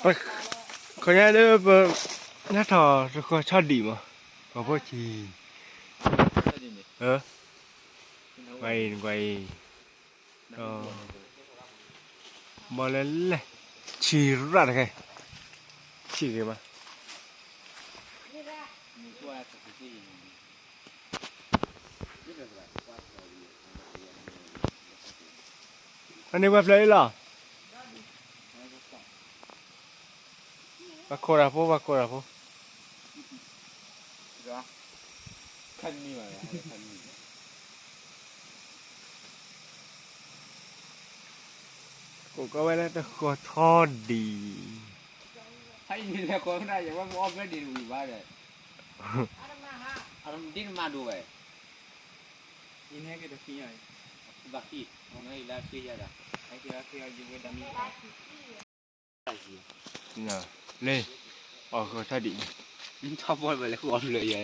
ပ, ခီညါလၢပ, နၢ်ထီၣ်တဃီၤဆီဒံၣ်မး, ပှၤဖိဆံး, ကွၢ်အံၤ, ကွၢ်အံၤ, ဒီး, ဘီလဲလဲ, ဆံးရၣ်တခါ, ဆံးဂ့ၤမး. အန့ၣ်ပှၤဖျၢၣ်အံၤလီၤ. ပှၤခိးတၢ်ဖိ, ပှၤခိးတၢ်ဖိ. ကိးကီဝဲလၢတဃီၤဆီဒံၣ်. လၢ, အီၣ်ဃီၤဆီဒံၣ်, ထီၣ်ဘီၣ်ဝဲလၢဃီၤဖျၢၣ်ယဲ,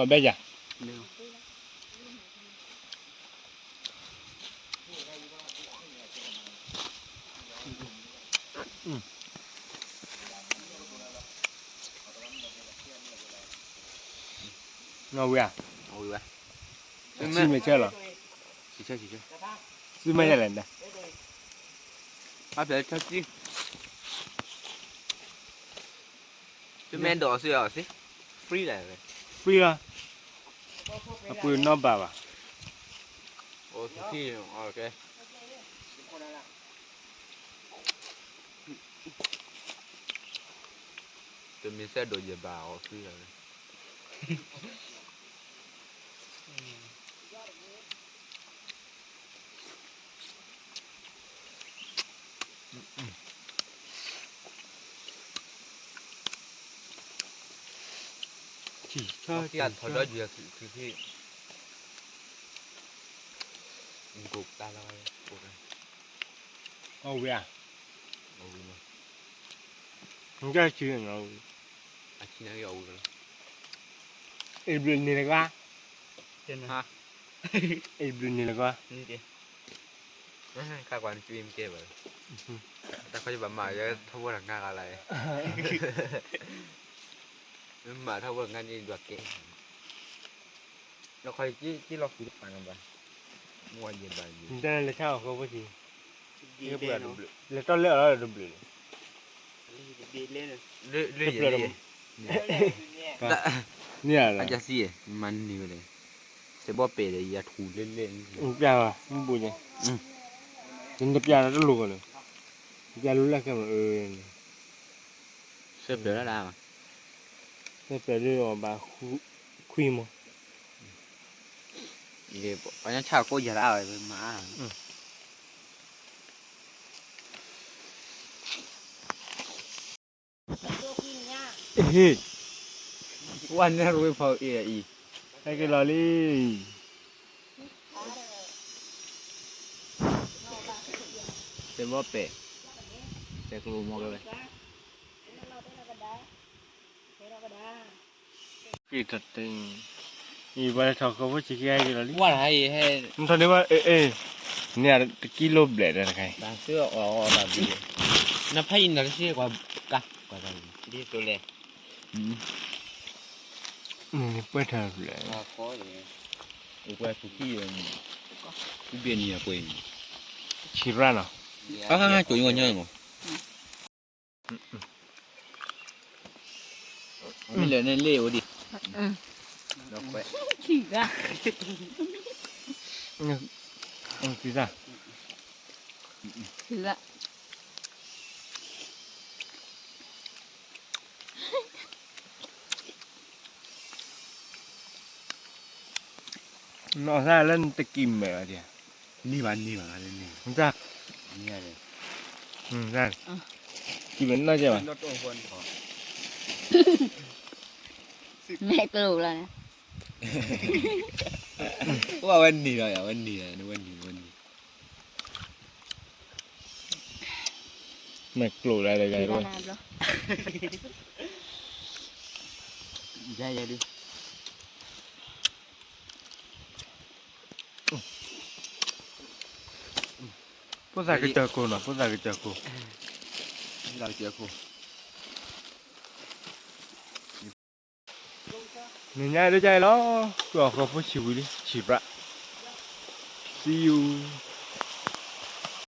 ဘဲယၤ. နီၢ်ဝံၤဧါ, အဆံမဲာ်ဆၢလီၤ, ဆံဆၢဆံဆၢ, သုမ့ၢ်လဲၣ်, အဖျဲၣ်ထီၣ်စံ, သုမ့ၢ်ဒိးအီၤသုအီၤသ့, free လီၤ, free လီၤ, အပှ့ၤနီတဘၣ်ဘၣ်. တမ့ၢ်စဲဒိးယဘၣ်အီၤ free လီၤ. ထီၣ်ဒိၣ်ယၤသုခံဖံ, အဝဲဧါ, အဘျုးန့ၣ်လၢၤကွၢ်, အဘျုးန့ၣ်လၢၤကွၢ်, ခါကွၢ်နက့မ့ၢ်ကဲဘၣ်, တၢ်ခီယဘၣ်မၤယဲထီဘိတၢ်ငါဂၤလၢ, မၤထီဘိတၢ်ငါန့ၣ်ဒွးကဲ, လီၤခီယက့လီၤဃုာ်တပၤနဘၣ်, မ့ၢ်ဝဲယဲဘၣ်ယဲ, လဲၤဆါအီၣ်ဃီဖိဆံး, လဲၤတီလၢအီၤလီၤတဘျုးန့ၣ်, လၢယဲ, န့ၣ်ဧါ, အကစံး, မၤန့ၢ်ဝဲလဲၣ်, စဲးဘီၣ်ပဲာ်ဒီးယၤထူၣ်လဲၣ်လဲၣ်, ပျၢ်ဘၣ်, မ့ၢ်ဘူးန့ၣ်, နတပျၢ်ဒီးတလိၣ်ဘၣ်န့ၣ်, ပျၢ်လိလၢခဲမး, ဆဲးပျၢ်လၢဒၣ်, ဆဲးပျၢ်လၢအီၤဘၣ်, ခွံမး, ပှၤညါဆၣ်ကိးယၤတၢ်အါဝဲမၤအါ, ဝဲန့ၣ်ရဝဲဖီအံၤအံၤ, ဟဲက့ၤလီၤလံ, စဲးဘီၣ်ပဲာ်, စဲးကျိၤမီကဲဝဲ က့ၤတတဲ, အံၤပှၤလဲၤထီၣ်ဃီဖိဆံးခံဂၤက့ၤလီၤလံ, ဝဲဟဲ, နထီၣ်န့ၢ်ဘၣ်, အ့ၣ်, န့ၣ်တကံလိဘျဲၣ်တခါ, နဖးအံၤနတဆ့ကွၢ်, ကါ, ဒ်သိးလဲၣ်, ပှဲၤထီၣ်ဘျဲၣ်, ပှဲၤထူၣ်ခံ, ဘ့ၣ်နံၤအပှဲၤ, ဆံးရၣ်နီၤ, အါ, ကၠိညါညါမး မ့ၢ်လဲၤန့ၣ်လ့ၣ်အိၣ်ဒံး, ဆံးရၣ်, ဆံးရၣ်, နီၢ်သၣ်လၢနတကံၢ်မဲာ်ဘၣ်ဒံး, န့ၢ်ဘၣ်န့ၢ်ဘၣ်, တၢ်, တၢ်, ကံၢ်မဲာ်နီၢ်ကဲဘၣ်, မဲာ်ကျိၤလီၤ, အိၣ်အဝဲန့ၢ်လီၤ, အဝဲန့ၢ်လီၤ, ဝဲန့ၢ်, ဝဲန့ၢ် မဲာ်ကျိၤလၢတဂၤ, ယဲယဲဒုး, ဖိသၣ်ကစၢၢ်ခိၣ်နီၤ, ဖိသၣ်ကစၢၢ်ခိၣ်, ဖိသၣ်ကစၢၢ်ခိၣ်, နညါဒ်ကါအံၤလီၤ, ကွၢ်ဃီဖိဆံးဝံၤလံ, ဆံးပြး, see you.